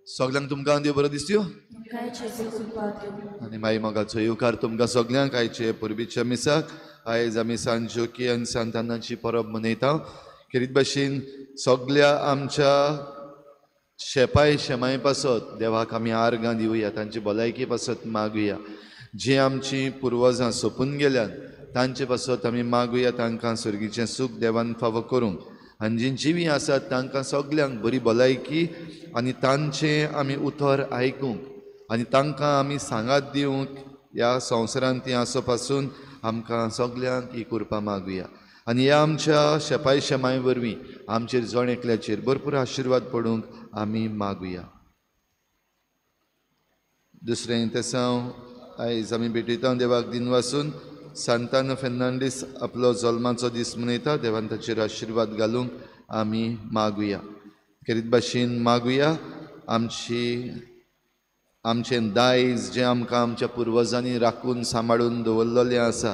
सगल्यांक तुमकां देव बरो दिसत्यो आनी माई मोगाचो येवकार तुमकां सगल्यांक आयचे परबीच्या मिसाक. आयज आमी सांत जोकी आनी सांतानाची परब मनयता. खेरीत भाशेन सगल्या आमच्या शेपाय शेमाय पासत देवाक आमी आर्गां दिवया, तांची भलायकी पासत मागुया. जी आमची पुर्वजां सोंपून गेल्यात तांचे पासत आमी मागुया, तांकां सर्गीचें सूख देवान फावो करूंक. आनी जीं जिवीं आसात तांकां सगल्यांक बरी भलायकी आनी तांचें आमी उतर आयकूंक आनी तांकां आमी सांगात दिवंक ह्या संवसारांत तीं आसो पासून आमकां सगल्यांक ही कृपा मागुया. आनी ह्या आमच्या शेपाय शेमाय वरवीं आमचेर जण एकल्याचेर भरपूर आशिर्वाद पडूंक आमी मागुया. दुसरें तेसांव आयज आमी भेटयता देवाक दिनवासून. सांतान फेर्नांडीस आपलो जल्माचो दीस मनयता, देवान ताचेर आशिर्वाद घालूंक आमी मागुया. खेरीत भाशेन मागुया आमची आमचें दायज जें आमकां आमच्या पुर्वजांनी राखून सांबाळून दवरलेलें आसा,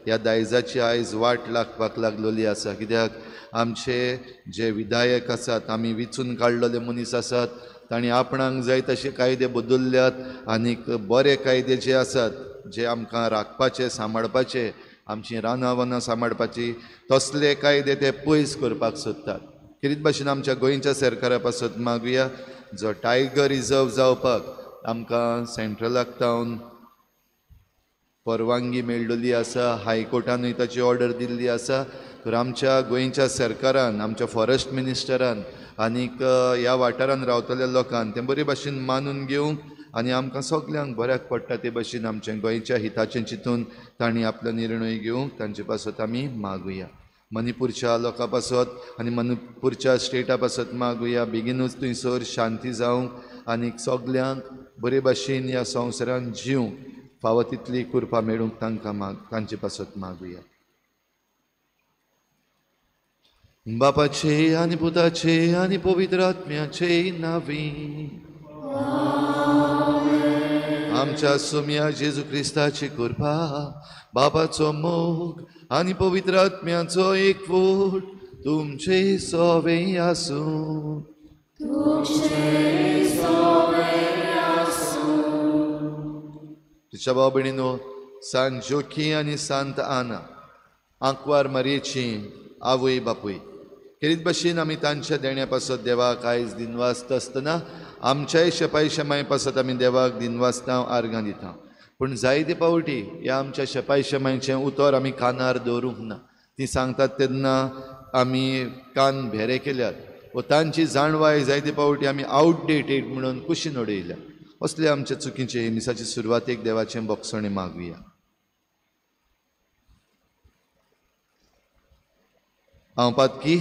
ह्या दायजाची आयज वाट लागपाक लागलेली आसा. कित्याक आमचे जे विधायक आसात, आमी विचून काडलेले मनीस आसात, तांणी आपणाक जाय तशे कायदे बदलल्यात आनीक बरे कायदे जे आसात जे आमकां राखपाचे सांबाळपाचे, आमची रानां वनां सांबाळपाची, तसले कायदे ते पयस करपाक सोदतात. खेरीत भाशेन आमच्या गोंयच्या सरकारा पासत मागुया, जो टायगर रिजर्व जावपाक आमकां सेंट्रलाक तावन परवानगी मेळ्ळिल्ली आसा, हायकोर्टानूय ताची ऑर्डर दिल्ली आसा, तर आमच्या गोंयच्या सरकारान, आमच्या फॉरेस्ट मिनिस्टरान आनीक ह्या वाठारान रावतल्या लोकान तें बरे भाशेन मानून घेवंक आनी आमकां सगल्यांक बऱ्याक पडटा ते भाशेन आमच्या गोंयच्या हिताचें चिंतून तांणी आपलो निर्णय घेवंक तांचे पासत आमी मागुया. मणिपूरच्या लोकां पासत आनी मणिपूरच्या स्टेटा पासत मागुया, बेगीनूच थंयसर शांती जावंक आनी सगल्यांक बरे भाशेन ह्या संवसारान जिवंक फावो तितली कृपा मेळूंक तांकां तांचे पासत मागुया. बापाचे आनी पुताचे आनी पवित्र आत्म्याचे नांवी आमच्या सोम्या जेजू क्रिस्ताची कृपा, बाबाचो मोग आनी पवित्र आत्म्याचो एकवट तुमचे सवे आसूं. तुझ्या भाव भयणीनो, सांत जोकी आनी सांत आना आंकवार मारयेची आवय बापूय, खेरीत भाशेन आमी तांच्या देण्या पासत देवाक आयज दिनवासता आसतना आमच्याय शेपाय शेमाय पासत आमी देवाक दिनवासता, आर्गां दिता. पूण जायते पावटी ह्या आमच्या शेपाय शेमायचें उतर आमी कानार दवरूंक ना. ती सांगतात तेन्ना आमी कान भेरे केल्यात व तांची जाणवाय जायते पावटी आमी आवटडेटेड म्हणून कुशीन उडयल्या. असले आमच्या चुकीचे मिसाचे सुरवातेक देवाचें बोगसणें मागुया. हांव पातकी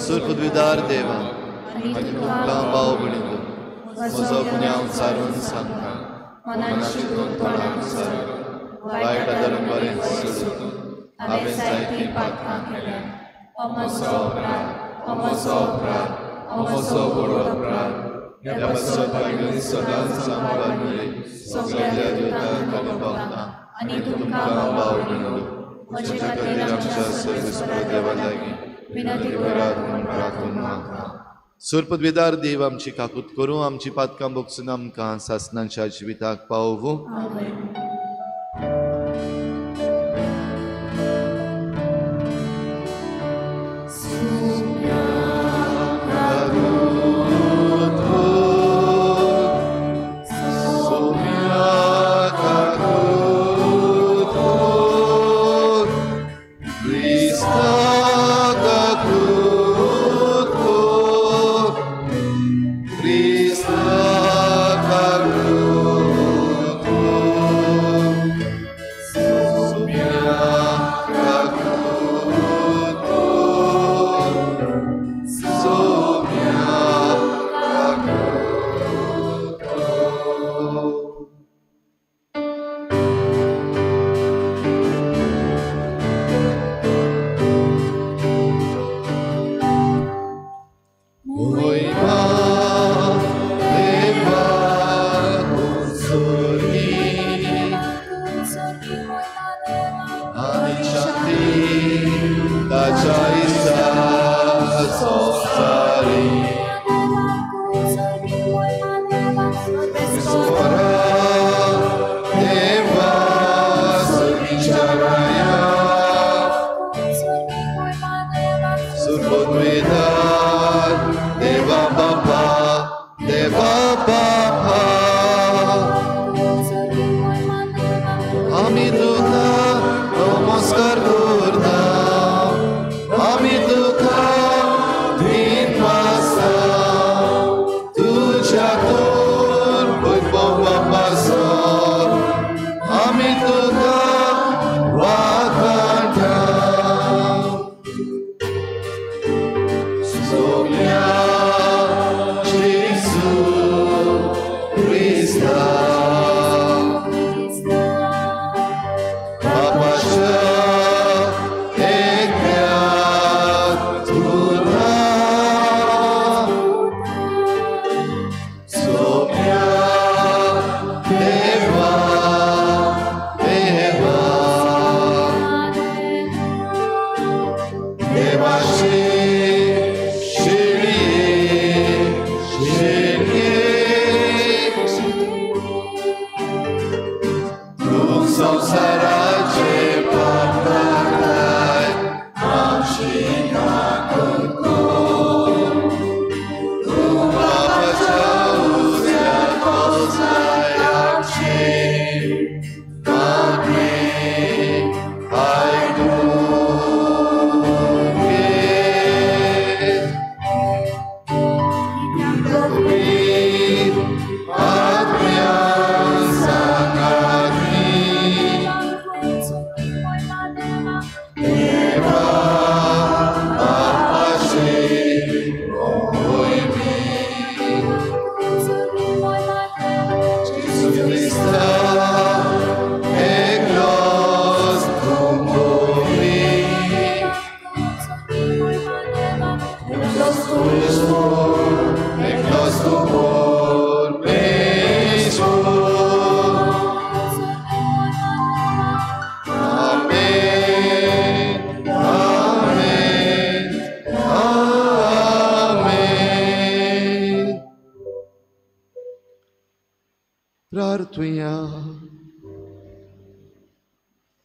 सुरपदवीदार देवा आनी तुमकां भाव भयणींनो म्हजो गुन्यांव सारून सांगता, मनान चिंतून तोंडान सारून वायट आदरून बरें सोडून हांवें जायतीं पातकां केल्यांत. हो म्हजो अपराध, हो म्हजो अपराध, हो म्हजो व्हड अपराध. ह्या पासत भाग्य सदांच सांबाळ न्हय सगल्या देवतांक आनी भक्तांक आनी तुमकां भाव भयणींनो म्हजे खातीर आमच्या सर्वेस्पर देवा लागीं विनंती करात म्हूण प्रार्थना मागता. सुरपदवीदार देव आमची काकूत करूं, आमची पातकां भोगसून आमकां सासणाच्या जिविताक पावोवं. Cristo,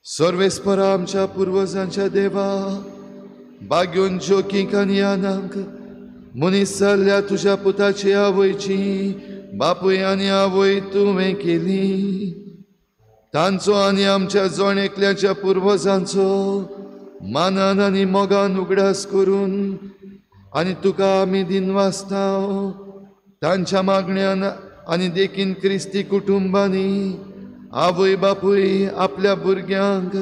सर्वेस्परा आमच्या पुर्वजांच्या देवा, बाग्योन जोकींक आनी यानांक मनीस जाल्ल्या तुज्या पुताची आवयची बापूय आनी आवय तुवें केली. तांचो आनी आमच्या जण एकल्याच्या पुर्वजांचो मानान आनी मोगान उगडास करून आनी तुका आमी दिनवासता. तांच्या मागण्यान आनी देखीन क्रिस्ती कुटुंबांनी आवय बापूय आपल्या भुरग्यांक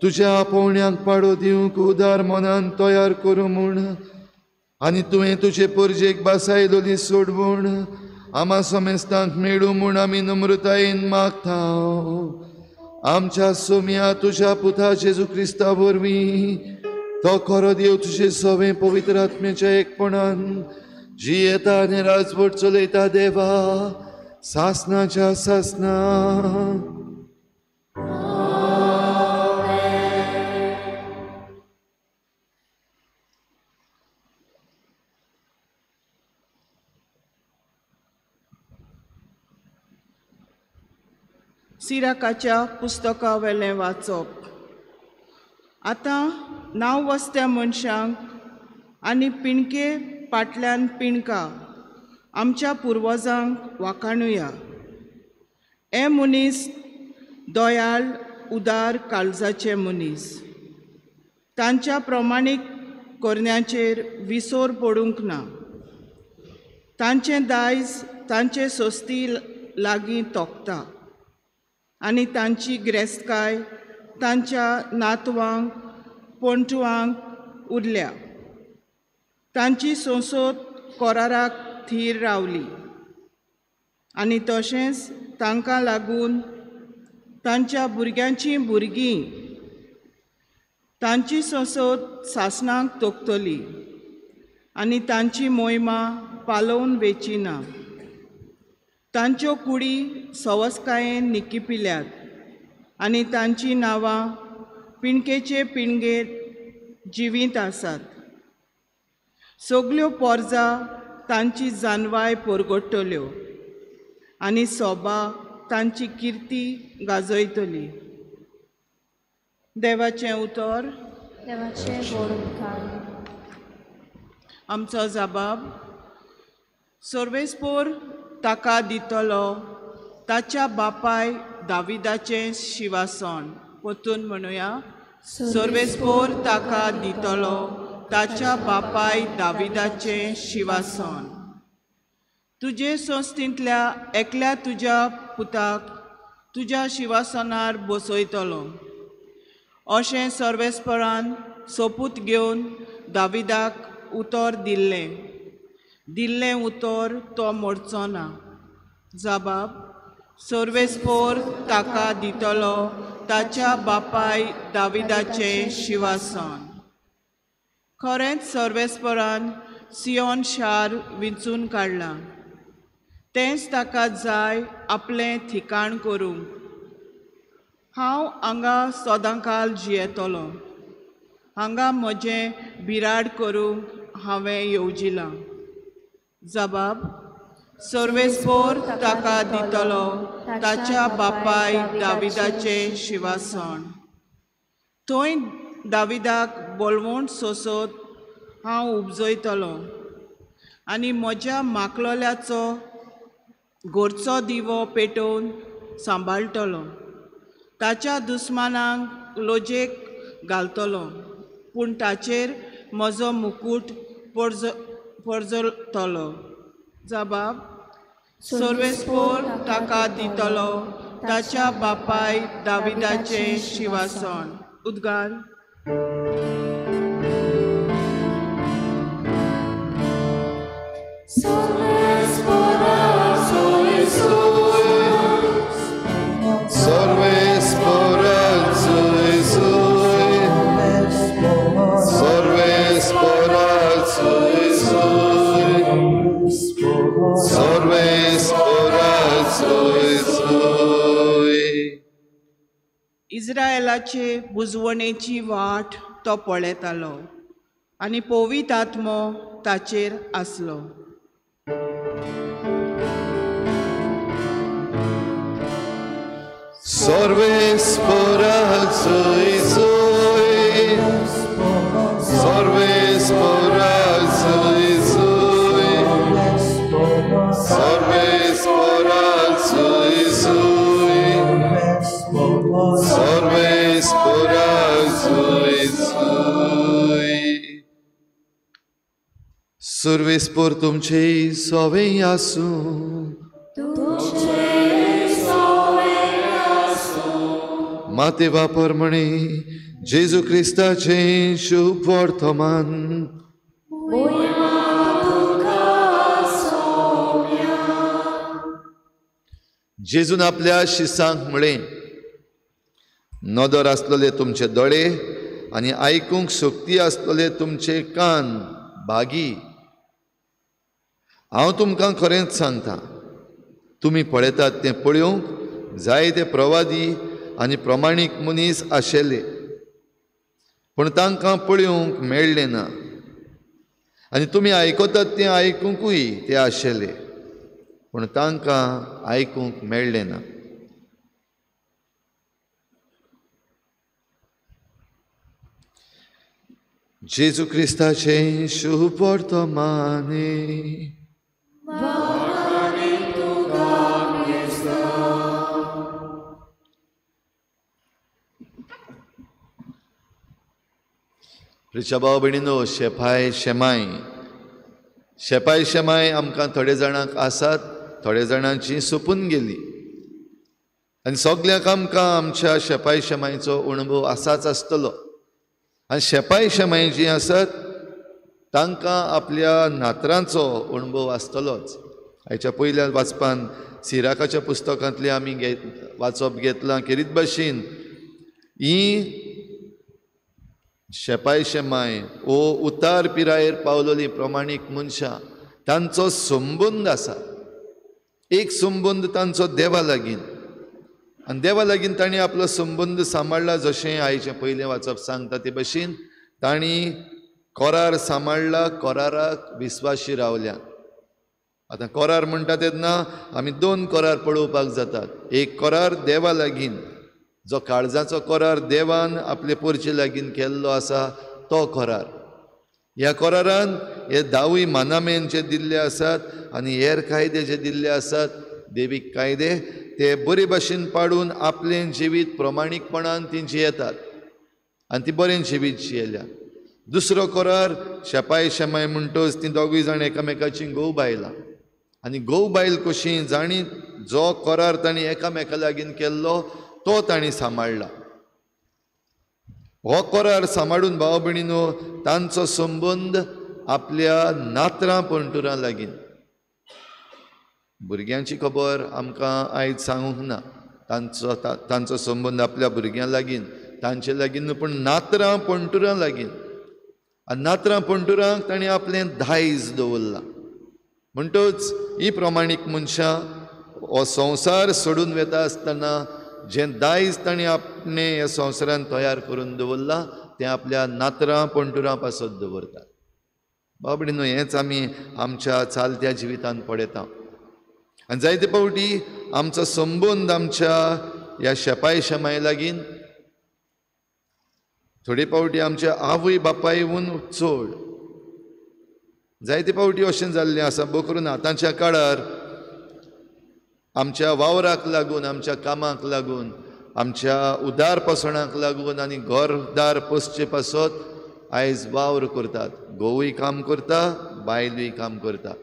तुज्या आपोवण्यांक पाडो दिवंक उदार मनान तयार करूं म्हूण आनी तुवें तुजे परजेक बासायलोली सोडवण आमा समेस्तांक मेळूं म्हूण आमी नम्रतायेन मागता. आमच्या सोम्या तुज्या पुता जेजू क्रिस्ता वरवीं तो खरो देव तुजे सवें पवित्र आत्म्याच्या एकपणान जियेता आनी राजवट चलयता देवा सासनाच्या सासना. सिराकाच्या पुस्तका वेलें वाचप. आतां नांव वसत्या मनशांक आनी पिणके पाटल्यान पिणका आमच्या पुर्वजांक वाखाणुया. हे मनीस दयाळ उदार काळजाचे मनीस, तांच्या प्रमाणीक करण्याचेर विसर पडूंक ना. तांचें दायज तांचे सोस्ती लागीं तोखता आनी तांची गिरेस्तकाय तांच्या नातवांक पणटुवांक उरल्या. तांची संसद कराराक थीर रावली आनी तशेंच तांकां लागून तांच्या भुरग्यांचीं भुरगीं तांची संसद सासणाक तोखतली आनी तांची मोहिमा पालोवन वेची ना. तांच्यो कुडी सवसकायेन निकिपिल्यात आनी तांचीं नांवां पिणकेचे पिणगेर जिवीत आसात. सगल्यो पोरजा तांची जानवाय परगट्टल्यो आनी सोबा तांची किर्ती गाजयतली. देवाचें उतर. देवाचें व्हड उपकार. आमचो जबाब सर्वेस्पोर ताका दितलो ताच्या बापाय दाविदाचें शिवासन. परतून म्हणुया, सर्वेस्पोर ताका दितलो ताच्या बापाय दाविदाचें शिवासन. तुजे संस्थेंतल्या एकल्या तुज्या पुताक तुज्या शिवासनार बसयतलो अशें सर्वेस्परान सोपूत घेवन दाविदाक उतर दिल्लें. दिल्लें उतर तो मोडचो ना. जबाब सर्वेस्पोर ताका दितलो ताच्या बापाय दाविदाचें शिवासन. खरेंच सर्वेस्परान सियोन शार विंचून काडलां, तेंच ताका जाय आपलें ठिकाण करूंक. हांव हांगा सदांकाल जियेतलो, हांगा म्हजें बिराड करूंक हांवें येवजिलां. जबाब सर्वेस्पोर ताका दितलो ताच्या बापाय दाविदाचें शिवासन. थंय दाविदाक बोलवण सोंसत हांव उपजयतलो आनी म्हज्या माकलोल्याचो घरचो दिवो पेटोवन सांबाळटलो. ताच्या दुस्मानांक लजेक घालतलो, पूण ताचेर म्हजो मुकूट परजळटलो. जबाब सर्वेस्पोर ताका दितलो ताच्या बापाय दाविदाचें शिवासन. उद्गार. इस्रायलाचे बुजवणेची वाट तो पळयतालो आनी पवित्र आत्मो ताचेर आसलो. सर्वेस्पोर तुमचे सोवे आसूं. माते वापर म्हणे जेजू क्रिस्ताचें शुभ वर्तमान. जेजून आपल्या शिसांक म्हळें, नदर आसलेले तुमचे दोळे आनी आयकूंक शक्ती आसलेले तुमचे कान भागी. हांव तुमकां खरेंच सांगता, तुमी पळयतात तें पळोवंक जायते प्रवादी आनी प्रमाणीक मनीस आशिल्ले, पूण तांकां पळोवंक मेळ्ळें ना, आनी तुमी आयकतात तें आयकुंकूय ते आशिल्ले, पूण तांकां आयकूंक मेळ्ळें ना. जेजू क्रिस्ताचें शुभ वर्तमाने. प्रिच्या भाव भयणीनो, शेपाय शेमाय, शेपाय शेमाय आमकां थोडे जाणांक आसात, थोडे जाणांची सोंपून गेली, आनी सगल्यांक आमकां आमच्या शेपाय शेमायचो अणभव आसाच आसतलो. आनी शेपाय शेमाय जीं आसात तांकां आपल्या नातरांचो अणभव आसतलोच. आयच्या पयल्या वाचपान सिराकाच्या पुस्तकांतलें आमी वाचप घेतलां. खेरीत भाशेन ही शेपाय शेमाय ओ उतार पिरायेर पावलोली प्रमाणीक मनशां तांचो संबंद आसा, एक संबंद तांचो देवा लागीं, आनी देवा लागीं तांणी आपलो संबंद सांबाळ्ळा. जशें आयचें पयलें वाचप सांगता ते भशेन तांणी करार सांबाळ्ळा, कराराक विस्वाशी रावल्या. आतां करार म्हणटा तेन्ना आमी दोन करार पळोवपाक जातात. एक करार देवा लागीं, जो काळजाचो करार देवान आपले पोरचे लागीं केल्लो आसा तो करार. ह्या करारान हे दावूय मानामेन जे दिल्ले आसात आनी हेर कायदे जे दिल्ले आसात देवीक कायदे ते बरे भाशेन पाडून आपलें जिवीत प्रमाणीकपणान ती जियेतात आनी ती बरें जिवीत जियेल्या. दुसरो करार शेपाय शेमाय म्हणटच ती दोगूय जाण एकामेकाची घोव बायलां आनी घोव बायल कशी जाणी जो करार तांणी एकामेका लागीं केल्लो तो तांणी सांबाळ्ळा. हो करार सांबाळून भाव भयणीनो तांचो संबंद आपल्या नातरां पणटुरां लागीं. भुरग्यांची खबर आमकां आयज सांगूंक ना, तांचो तांचो संबंद आपल्या भुरग्यां लागीं तांचे लागीं न्हू पूण नातरां पणटुरां लागीं. आनी नातरां पणटुरांक तांणी आपलें दायज दवरलां. म्हणटच ही प्रमाणीक मनशां हो संवसार सोडून वता आसतना जें दायज तांणी आपणें ह्या संवसारान तयार करून दवरलां तें आपल्या नातरां पणटुरां पासत दवरतात. बाबडी न्हू हेंच आमी आमच्या चालत्या जिवितांत पळयता. आनी जायते फावटी आमचो संबंद आमच्या ह्या शेपाय शेमाय लागीं थोडे फावटी आमच्या आवय बापायहून चड जायते फावटी अशें जाल्लें आसा. करून आतांच्या काळार आमच्या वावराक लागून, आमच्या कामाक लागून, आमच्या उदारपसणाक लागून आनी घरदार पोसचे पासत आयज वावर करतात. घोवूय काम करता, बायलूय काम करता.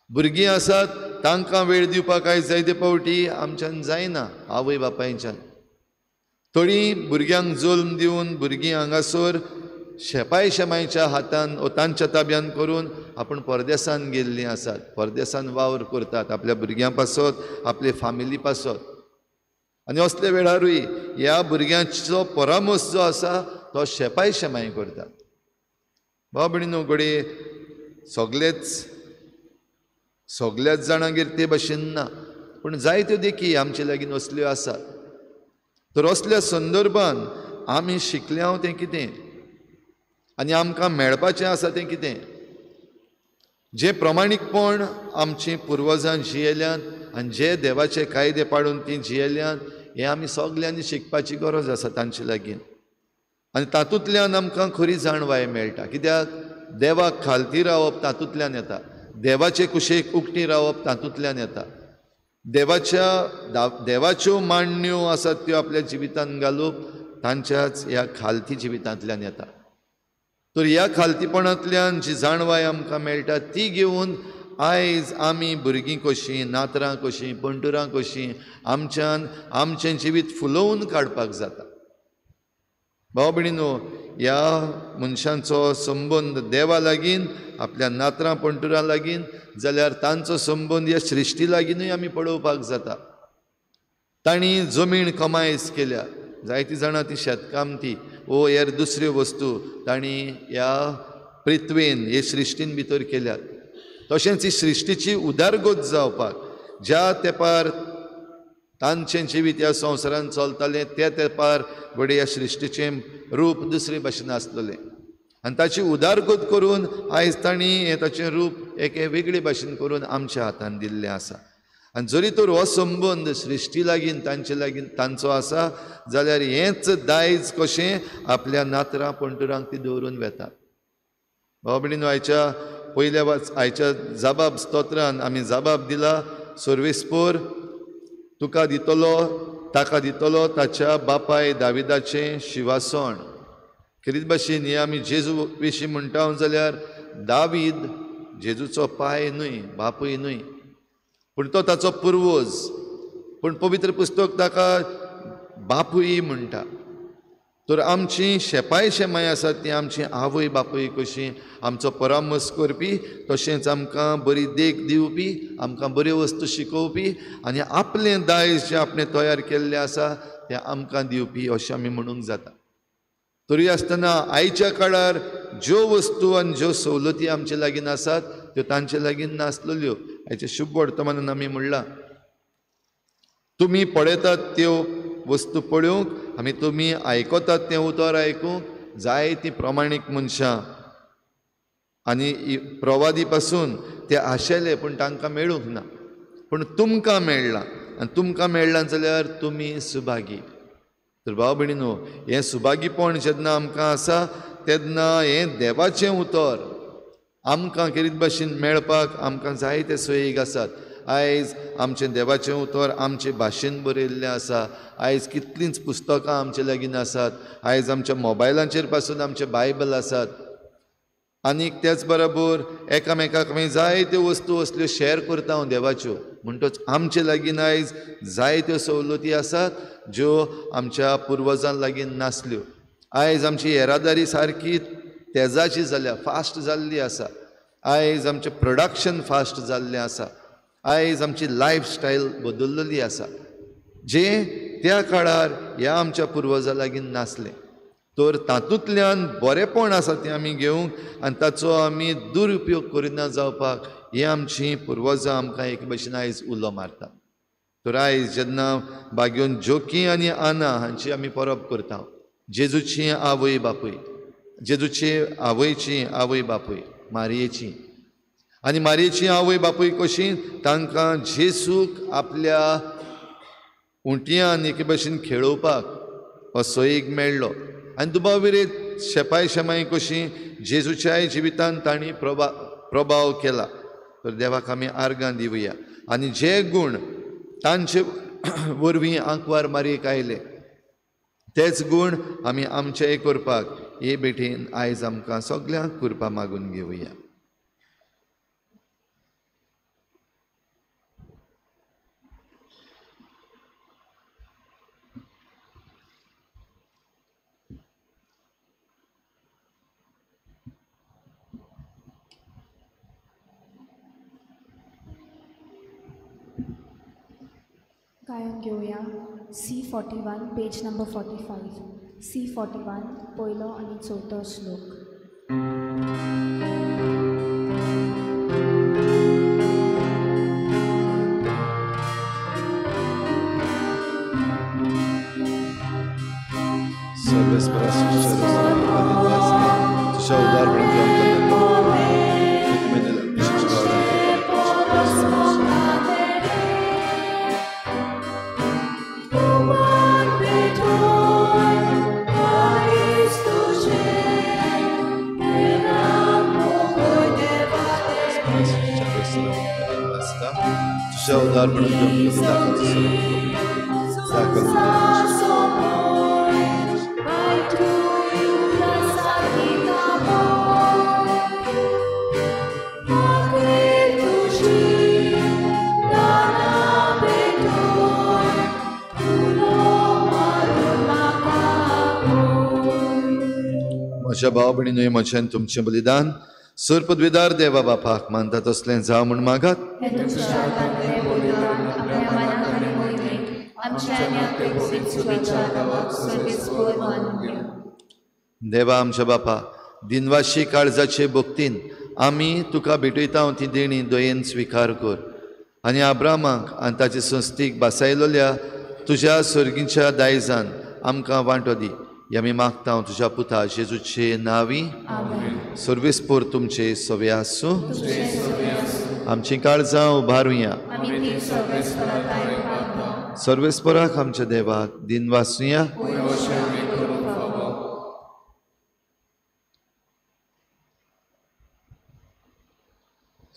भुरगीं आसात तांकां वेळ दिवपाक आयज जायते फावटी आमच्यान जायना आवय बापायच्यान. थोडीं भुरग्यांक जल्म दिवन भुरगीं हांगासर शेपाय शेमायच्या हातान ओ तांच्या ताब्यान करून आपूण परदेसान गेल्लीं आसात, परदेसान वावर करतात आपल्या भुरग्यां पासत, आपले फामिली पासत. आनी असल्या वेळारूय ह्या भुरग्यांचो परामर्श जो आसा तो शेपाय शेमाय करतात. भाव भयणीनो घडये सगळेच सगळ्याच जाणांगेर ते भशेन ना पूण जायत्यो देखी आमचे लागीं असल्यो आसात. तर असल्या संदर्भान आमी शिकल्या तें कितें आनी आमकां मेळपाचें आसा तें कितें? जें प्रमाणीकपण आमचीं पुर्वजां जियेल्यात आनी जे देवाचे कायदे पाडून तीं जियेल्यात हें आमी सगल्यांनी शिकपाची गरज आसा तांचे लागीं. आनी तातूंतल्यान आमकां खरी जाणवाय मेळटा. कित्याक देवाक खालती रावप तातूंतल्यान येता, देवाचे कुशेक उकटी रावप तातूंतल्यान येता, देवाच्या देवाच्यो मांडण्यो आसात त्यो आपल्या जिवितांत घालप तांच्याच ह्या खालती जिवितांतल्यान येता. तर ह्या खालतीपणांतल्यान जी जाणवाय आमकां मेळटा ती घेवन आयज आमी भुरगीं कशीं, नातरां कशीं, पणटुरां कशीं आमच्यान आमचें जिवीत फुलोवन काडपाक जाता. भाव भयणीनो ह्या मनशांचो संबंद देवा लागीं, आपल्या नातरां पणटुरां लागीं जाल्यार तांचो संबंद ह्या सृश्टी लागींनूय आमी पळोवपाक जाता. तांणी जमीन कमायस केल्या, जायतीं जाणां ती शेतकामती ओ हेर दुसऱ्यो वस्तू तांणी ह्या पृथ्वेन हे सृश्टीन भितर केल्यात. तशेंच ही सृश्टीची उदारगत जावपाक ज्या तेंपार तांचें जिवीत ह्या संवसारान चलतालें त्या तेंपार घडये ह्या सृश्टीचें रूप दुसरे भाशेन आसलेलें आनी ताची उदारगत करून आयज तांणी हें ताचें रूप एके वेगळे भाशेन करून आमच्या हातान दिल्लें आसा. आनी जरी तर हो संबंद सृश्टी लागीं तांचे लागीं तांचो आसा जाल्यार हेंच दायज कशें आपल्या नातरां पणटुरांक ती दवरून वेतात. भाव भयणीनो आयच्या पयल्या आयच्या जाबाब स्तोत्रान आमी जाबाब दिला सर्वेस्पोर तुका दितलो ताका दितलो ताच्या बापाय दाविदाचें शिवासण. खेरीत भाशेन हें आमी जेजू विशीं म्हणटा जाल्यार दावीद जेजूचो पाय न्हय, बापूय न्हय, पूण तो ताचो पुर्वज. पूण पवित्र पुस्तक ताका बापूय म्हणटा. तर आमची शेपाय शेमाय आसात ती आमची आवय बापूय कशी आमचो परामर्श करपी, तशेंच आमकां बरी देख दिवपी, आमकां बऱ्यो वस्तू शिकोवपी आनी आपलें दायज जें आपणें तयार केल्लें आसा तें आमकां दिवपी अशें आमी म्हणूंक जाता. तरी आसतना आयच्या काळार ज्यो वस्तू आनी ज्यो सवलती आमचे लागीं आसात त्यो तांचे लागीं नासलेल्यो. आयच्या शुभ वर्तमानान आमी म्हणलां तुमी पळयतात त्यो वस्तू पळोवंक आमी तुमी आयकतात तें उतर आयकूंक जायतीं प्रमाणीक मनशां आनी प्रवादी पासून ते आशेले पूण तांकां मेळूंक ना, पूण तुमकां मेळ्ळां आनी तुमकां मेळ्ळां जाल्यार तुमी सुभागी। तर भाव भयणीनो, हें सुभागीपण जेन्ना आमकां आसा तेन्ना हें देवाचें उतर आमकां केरीत भाशेन मेळपाक आमकां जायते सोयीक आसात। आयज आमचें देवाचें उतर आमचे भाशेन बरयल्लें आसा। आयज कितलींच पुस्तकां आमचे लागीं आसात। आयज आमच्या मोबायलांचेर पासून आमचें बायबल आसात। आनीक तेच बरोबर एकामेकाक आमी जायत्यो वस्तू असल्यो शेर करता हांव देवाच्यो। म्हणटच आमचे लागीं आयज जायत्यो सवलती आसात ज्यो आमच्या पुर्वजां लागीं नासल्यो। आयज आमची येरादारी सारकी तेजाची जाल्या, फास्ट जाल्ली आसा। आयज आमचें प्रोडक्शन फास्ट जाल्लें आसा। आयज आमची लायफस्टायल बदल्लेली आसा, जें त्या काळार ह्या आमच्या पुर्वजां लागीं नासलें। तर तातूंतल्यान बरेंपण आसा तें आमी घेवंक आनी ताचो आमी दुरुपयोग करिना जावपाक हें आमचीं पुर्वजां आमकां एक भशेन आयज उलो मारता। तर आयज जेन्ना बागेवन जोकी आनी आना हांची आमी परब करता, जेजूची आवय बापूय, जेजूची आवयची आवय बापूय मारयेची, आनी मारयेची आवय बापूय कशी तांकां जेजूक आपल्या उंटयान एके भशेन खेळोवपाक हो सोयीक मेळ्ळो। आनी दुबाव विरेत शेपाय शेमाय कशी जेजूच्याय जिवितान तांणी प्रभाव केला। तर देवाक आमी आर्गां दिवया आनी जे गूण तांचे वरवीं आंकवार मारयेक आयले तेच गूण आमी आमचेय करपाक हे भेटीन आयज आमकां सगल्यांक कृपा मागून घेवया। गायन घेवया C41 page number 45। C41 पयलो आनी चवथो श्लोक। म्हज्या भाव भयणीनो, म्हजें तुमचें बलिदान सर्पद्विदार देवा बापाक मानता तसलें जावं म्हूण मागात। देवा आमच्या बापा, दिनवाशी काळजाचे भक्तीन आमी तुका भेटयता ती देणी दयेन स्विकार कर आनी आब्रामाक आनी ताचे संस्थीक बासायलोल्या तुज्या सर्गीच्या दायजान आमकां वांटो दी। आमी मागता तुज्या पुता जेजूचे नांवी। सर्वेस्पोर तुमचे सवे आसूं। आमची काळजां उबारुया। सर्वेस्पोराक आमच्या देवाक दिनवासुया।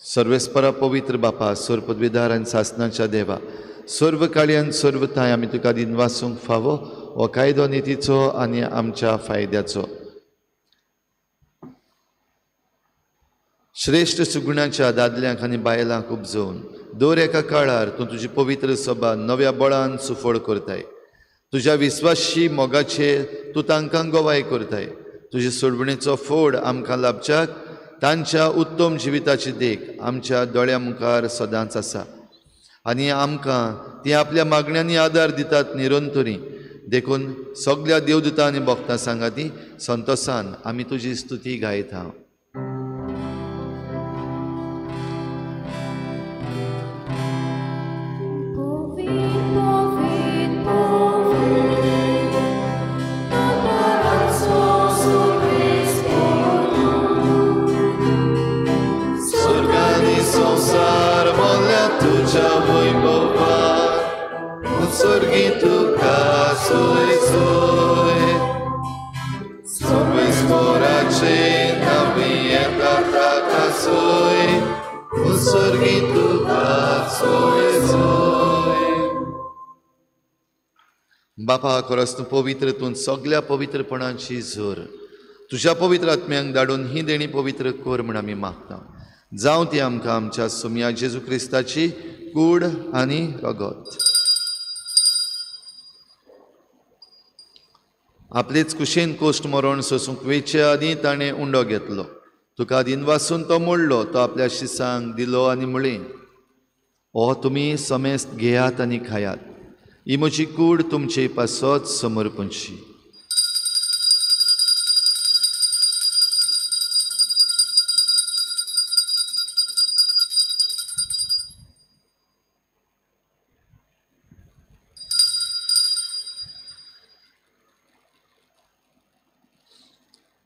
सर्वेस्परा पवित्र बापा, सर्व पदवीधार आनी सासनाच्या देवा, सर्व काळयान सर्व थांय आमी तुका दिनवासूंक फावो हो कायदो नितीचो आनी आमच्या फायद्याचो। श्रेश्ठ सुगुणाच्या दादल्यांक आनी बायलांक उपजोवन दर एका काळार तूं तुजी पवित्र सभा नव्या बळान सुफळ करताय। तुज्या विस्वाशी मोगाचे तूं तांकां गवाय करताय। तुजे सोडवणेचो फोड आमकां लाभच्याक तांच्या उत्तम जिविताची देख आमच्या दोळ्या मुखार सदांच आसा आनी आमकां ती आपल्या मागण्यांनी आदार दितात निरंतरी। देखून सगल्या देवदूतां आनी भक्तां सांगाती संतोसान आमी तुजी स्तुती गायता। तुज्या वैभवान उत्सर्गी तुका सोय सोय. सर्वेस्पोराचे नांवी येता ताका सोय उत्सर्गी तुका सोय सोय. बापा खरोच तूं पवित्र, तूं सगल्या पवित्रपणाची जोर. तुज्या पवित्र आत्म्यांक धाडून ही देणी पवित्र कर म्हूण आमी मागता. जावं ती आमकां आमच्या सोमया जेजू क्रिस्ताची कूड आनी रगत. आपलेच कुशेन कोश्ट मरण सोसूंक वेचे आदीं ताणें उंडो घेतलो. तुका दिनवासून तो मोडलो, तो आपल्या शिसांक दिलो आनी म्हळें, हो तुमी समेस्त घेयात आनी खायात, ही म्हजी कूड तुमचे पासत समर्पणशी.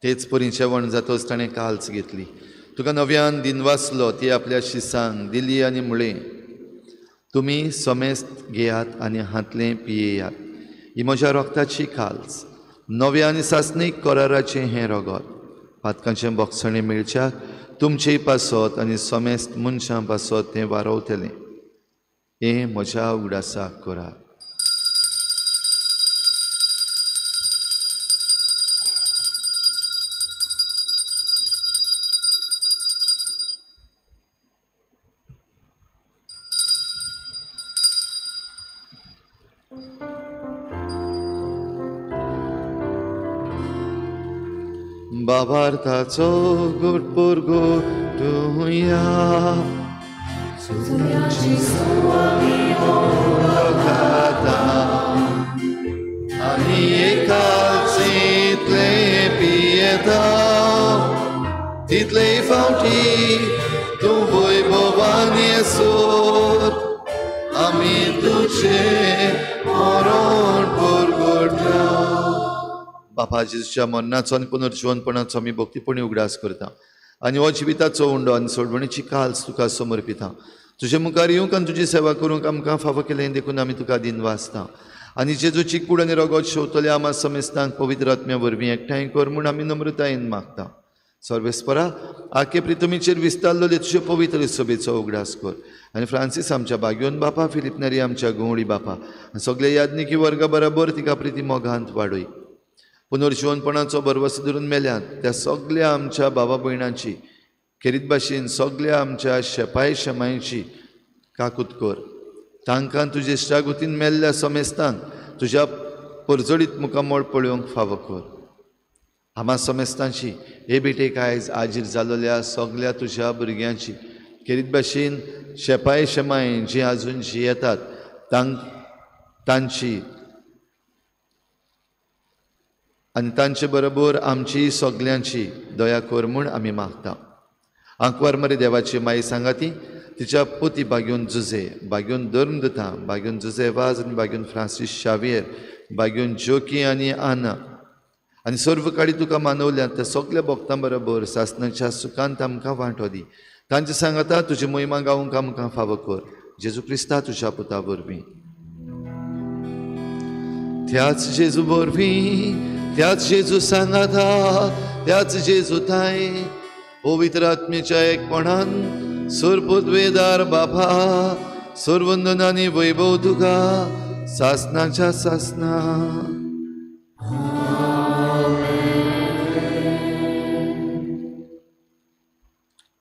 तेच परी जेवण जातच ताणें काल्स घेतली, तुका नव्यान दिनवासलो, ती आपल्या शिसांक दिली आनी म्हळें, तुमी समेस्त घेयात आनी हांतलें पियेयात, ही म्हज्या रोगताची काल्स, नव्या आनी सासणीक कराराचें हें रगत, पातकांचें बोगसणें मेळच्याक तुमचे पासत आनी समेस्त मनशां पासत तें वारवतलें. हें म्हज्या उगडासाक करात. बाबार्थाचो गुटपुरगो तुया आमी एकाचीतले पियेता तितले फावटी तूं वैभवान येसोर आमी तुजें मरण परगटता. बापा जेजूच्या मरणाचो आनी पुनर्जिवनपणाचो आमी भक्तीपणी उगडास करता आनी हो जिविताचो उंडो आनी सोडवणीची काल्स तुका समर्पिता. तुजे मुखार येवंक आनी तुजी सेवा करूंक आमकां फावो केलें देखून आमी तुका दिनवासता. आनी जेजूची कूड आनी रगत शेवतले आमा समेस्तांक पवित्र आत्म्या वरवीं एकठांय कर म्हूण आमी नम्रतायेन मागता. सर्वेस्परा आखे प्रितमीचेर विस्तारलेले तुजे पवित्र सभेचो उगडास कर आनी फ्रांसीस आमच्या बाग्योन बापा, फिलीप नेरी आमच्या गवळी बापा आनी सगळे याज्ञिकी वर्गा बराबर तिका प्रिती मोगांत वाडय. पुनर्जिवनपणाचो भरवसो धरून मेल्यात त्या सगल्या आमच्या बाबा भयणांची खेरीत भाशेन सगल्या आमच्या शेपाय शेमायची काकूत कर. तांकां तुजे इश्टागतीन मेल्ल्या समेस्तांक तुज्या परजळीत मुखामळ पळोवंक फावो कर. आमा समेस्तांची हे भेटेक आयज आजीर जाल्ल्या सगल्या तुज्या भुरग्यांची खेरीत भाशेन शेपाय शेमाय जी आजून जियेतात तांची आनी तांचे बरोबर आमची सगल्यांची दया कर म्हूण आमी मागता. आंकवार मरे देवाची माई सांगाती तिच्या पोती बाग्योन जुजे, बाग्योन धर्मदूता, बाग्योन जुजे वाज आनी बाग्योन फ्रांसीस शावियर, बाग्योन जोकी आनी आना आनी सर्व काळी तुका मानवल्यात त्या सगल्या भक्तां बरोबर सासणाच्या सुखांत आमकां वांटो दी. तांचे सांगाता तुजी महिमा गावंक आमकां फावो कर. जेजू क्रिस्ता तुज्या पुता वरवीं. त्याच जेजू वरवीं, त्याच जेजू सांगाता, त्याच जेजू थांय पवित्र आत्मेच्या एकपणान सर्वपदवेदार बाबा सर्वंदन आनी वैभव तुका सासनाच्या सासना.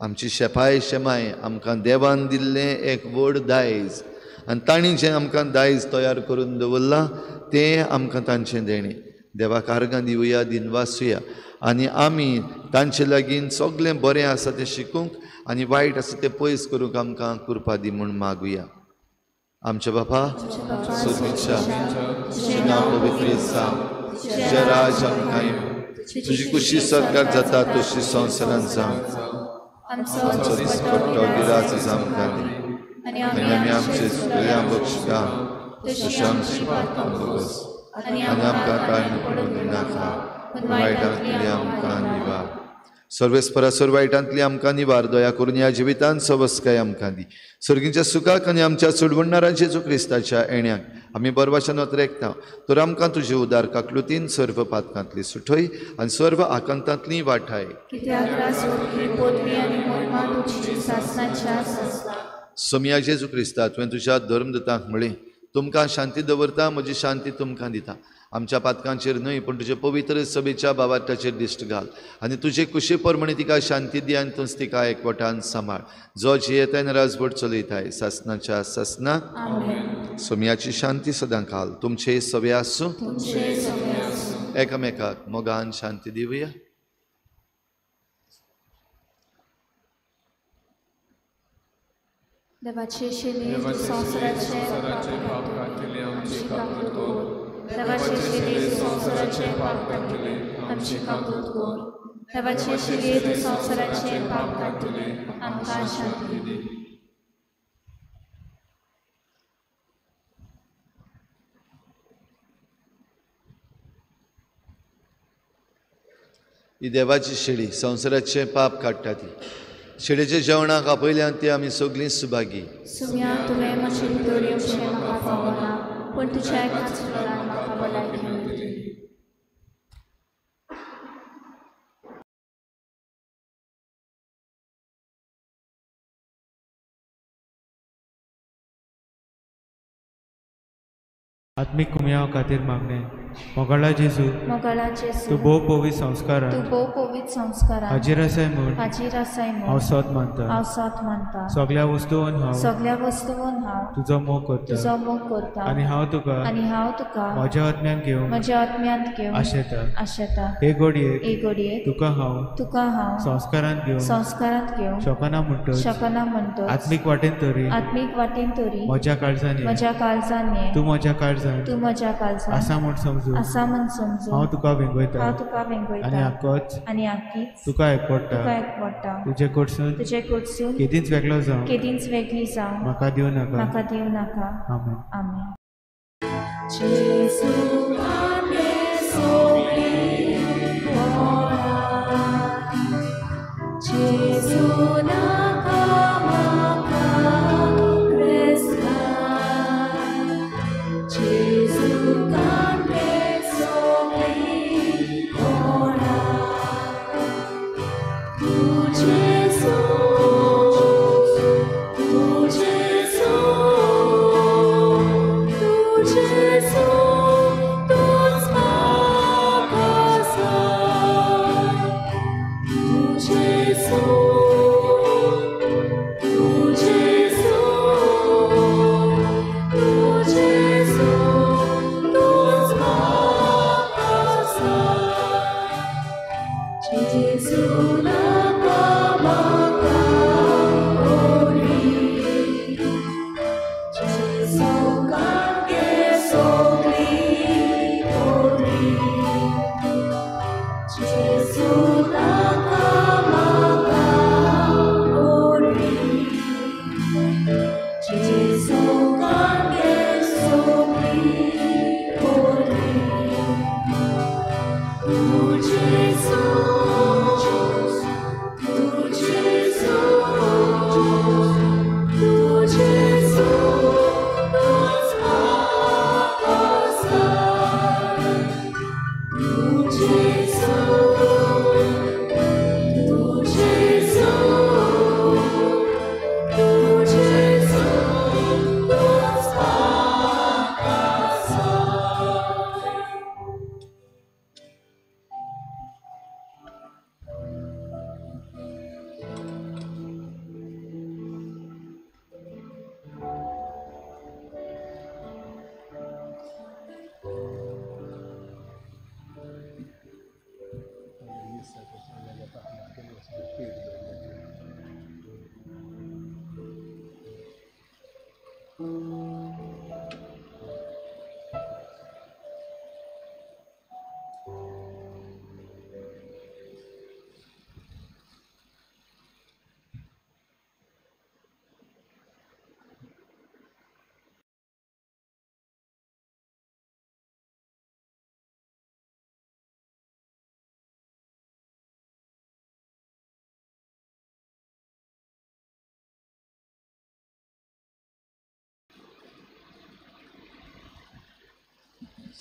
आमची शेपाय शेमाय आमकां देवान दिल्लें एक व्हड दायज आनी तांणी जें आमकां दायज तयार करून दवरलां तें आमकां तांचें देणें. देवाक आर्गां दिवया, दिनवासुया आनी आमी तांचे लागीं सगळें बरें आसा तें शिकूंक आनी वायट आसा तें पयस करूंक आमकां कृपा दी म्हूण मागुया. आमच्या बापा सुरक्षा, तुजें नांव पवित्र जावं, तुजें राज आमकां येवं, तुजी कुशी सरकार जाता तशी संवसारांत जावं. आमचो दिसपट्टो गिराज आमकां दी आनी आमी आमचे चुकल्या बक्षिका तशी आमची पातकां भोगस आनी आमकां कांय पडूंक दिनाका, पूण वायटांतली आमकां निवार. सर्वेस्परा सर्व वायटांतली आमकां निवार दया करून ह्या जिवितांत सवस्काय आमकां दी. सर्गीच्या सुखाक आनी आमच्या सोडवणणारा जेजू क्रिस्ताच्या येण्याक आमी बरवाच्यान वतरेकता तर आमकां तुजे उदार काकलुतीन सर्व पातकांतली सुठय आनी सर्व आकांतांतली वाठाय. सोमया जेजू क्रिस्ता तुवें तुज्या धर्मदूतांक म्हळें तुमकां शांती दवरता म्हजी शांती तुमकां दिता. आमच्या पातकांचेर न्हय पूण तुजे पवित्र सभेच्या बाबाटाचेर दिश्ट घाल आनी तुजे कुशी प्रमाणे तिका शांती दी आनी तूंच तिका एकवटान सांबाळ जो जियेताय आनी राजवट चलयताय सासनाच्या सासना. सोमयाची शांती सदां घाल तुमचे सवे आसूं. एकामेकाक मोगान शांती दिवया. देवाचे शिले संवसाराचे पाप काडटले आमची काकूत कर. देवाचे शिले संवसाराचे पाप काडटले आमची काकूत कर. देवाचे शिले संवसाराचे पाप काडटले आमकां शांती दी. ही देवाची शेळी संवसाराचे पाप काडटा ती शेळीच्या जेवणाक आपयल्यान ती आमी सगळीं सुभागी. सुम्या तुवें म्हजे भितर येवचें म्हाका फावना पूण तुज्या एकाच उतरान म्हाका भलायकी मेळटली. आत्मीक कुमयाव खातीर मागणें. मोगाळा जेजू, मोगाळा जेजू, तूं भोव पवित्र संस्कारान, तूं भोव पवित्र संस्कारान हाजीर आसाय म्हूण, हाजीर आसाय म्हूण हांव सोद मानता, हांव सोद मानता. सगळ्या वस्तून हांव, सगळ्या वस्तून हांव तुजो मोग करता, तुजो मोग करता. आनी हांव तुका, आनी हांव तुका म्हज्या आत्म्यान घेवन, म्हज्या आत्म्यांत घेवन आशेता, आशेता. हे घडयेक, हे घडयेक तुका हांव, तुका हांव संस्कारांत घेवन, संस्कारांत घेवन शकना म्हणटच, शकना म्हणटच आत्मीक वाटेन तरी, आत्मीक वाटेन तरी म्हज्या काळजान, म्हज्या काळजान ये, तूं म्हज्या काळजान, तूं म्हज्या काळजान आसा म्हूण समजून, आसा म्हूण समजून हांव तुका वेंगयता, हांव तुका वेंगयता. आनी आकोच, आनी आकीच तुका एकवटा, तुका एकवटा. तुजे कडसून, तुजे कडसून केदींच वेगळो जावं, केदींच वेगळी जावं म्हाका दिवं नाका, म्हाका दिवं नाका. आमेन. आमेन.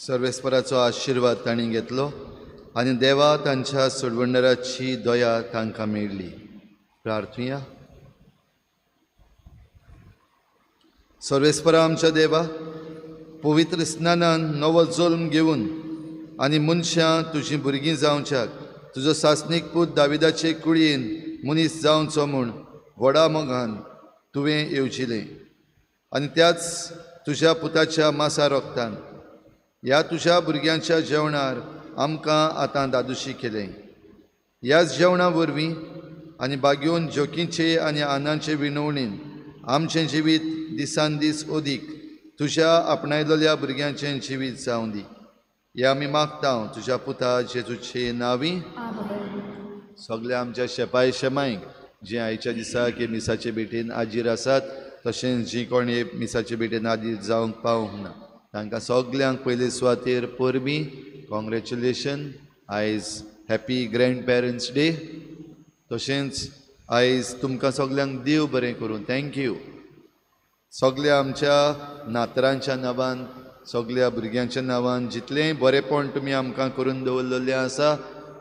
सर्वेस्पराचो आशिर्वाद तांणी घेतलो आनी देवा तांच्या सोडवणदाराची दया तांकां मेळ्ळी. प्रार्थुया. सर्वेस्परा आमच्या देवा, पवित्र स्नानान नवो जल्म घेवन आनी मनशां तुजीं भुरगीं जावच्याक तुजो सासणीक पूत दाविदाचे कुळयेन मनीस जावचो म्हूण व्हडा मोगान तुवें येवजिलें आनी त्याच तुज्या पुताच्या मासा रोगतान ह्या तुज्या भुरग्यांच्या जेवणार आमकां आतां दादोशी केलें. ह्याच जेवणा वरवीं आनी बागेवन जोकींचे आनी आनांचे विनवणीन आमचें जिवीत दिसान दीस अदीक तुज्या आपणायलेल्या भुरग्यांचें जिवीत जावं दी. हे आमी मागता तुज्या पुता जेजूचे नांवी. सगल्या आमच्या शेपाय शेमायक जी आयच्या दिसाक हे मिसाचे भेटेन हाजीर आसात, तशेंच जी कोण हे मिसाचे भेटेन हाजीर जावंक पावूंक ना तांकां सगल्यांक पयले सुवातेर परबीं, कॉंग्रेच्युलेशन. आयज हॅपी ग्रँड पेरंट्स डे. तशेंच आयज तुमकां सगल्यांक देव बरें करूं, thank you. सगल्या आमच्या नातरांच्या नांवान, सगल्या भुरग्यांच्या नांवान जितलेंय बरेंपण तुमी आमकां करून दवरलेलें आसा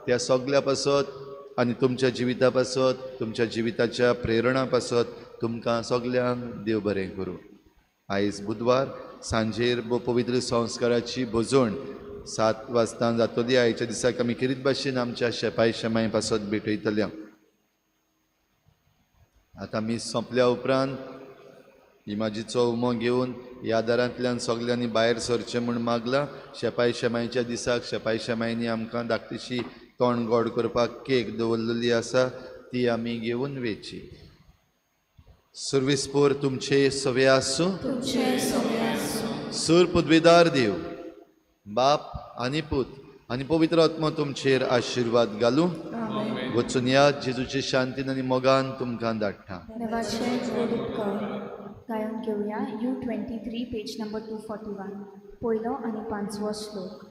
त्या सगल्या पासत आनी तुमच्या जिविता पासत, तुमच्या जिविताच्या प्रेरणा पासत तुमकां सगल्यांक देव बरें करूं. आयज बुधवार सांजेर पवित्र संस्काराची भोजवण 7 वाजता जातली. आयच्या दिसाक आमी खेरीत भाशेन आमच्या शेपाय शेमाय पासत भेटयतल्या. आतां मीस सोंपल्या उपरांत इमाजीचो उमो घेवन ह्या दारांतल्यान सगल्यांनी भायर सरचें म्हूण मागलां. शेपाय शेमायच्या दिसाक शेपाय शेमायनी आमकां धाकटीशी तोंड गोड करपाक केक दवरलेली आसा, ती आमी घेवन वेची. सर्वेस्पोर तुमचे सवे आसूं. सूर पदवेदार देव बाप आनी पूत आनी पवित्र आत्मो तुमचेर आशिर्वाद घालूं. वचून या जेजूचे शांतीन आनी मोगान तुमकां धाडटा. गायन घेवया U23 page number 241 पयलो आनी पांचवो श्लोक.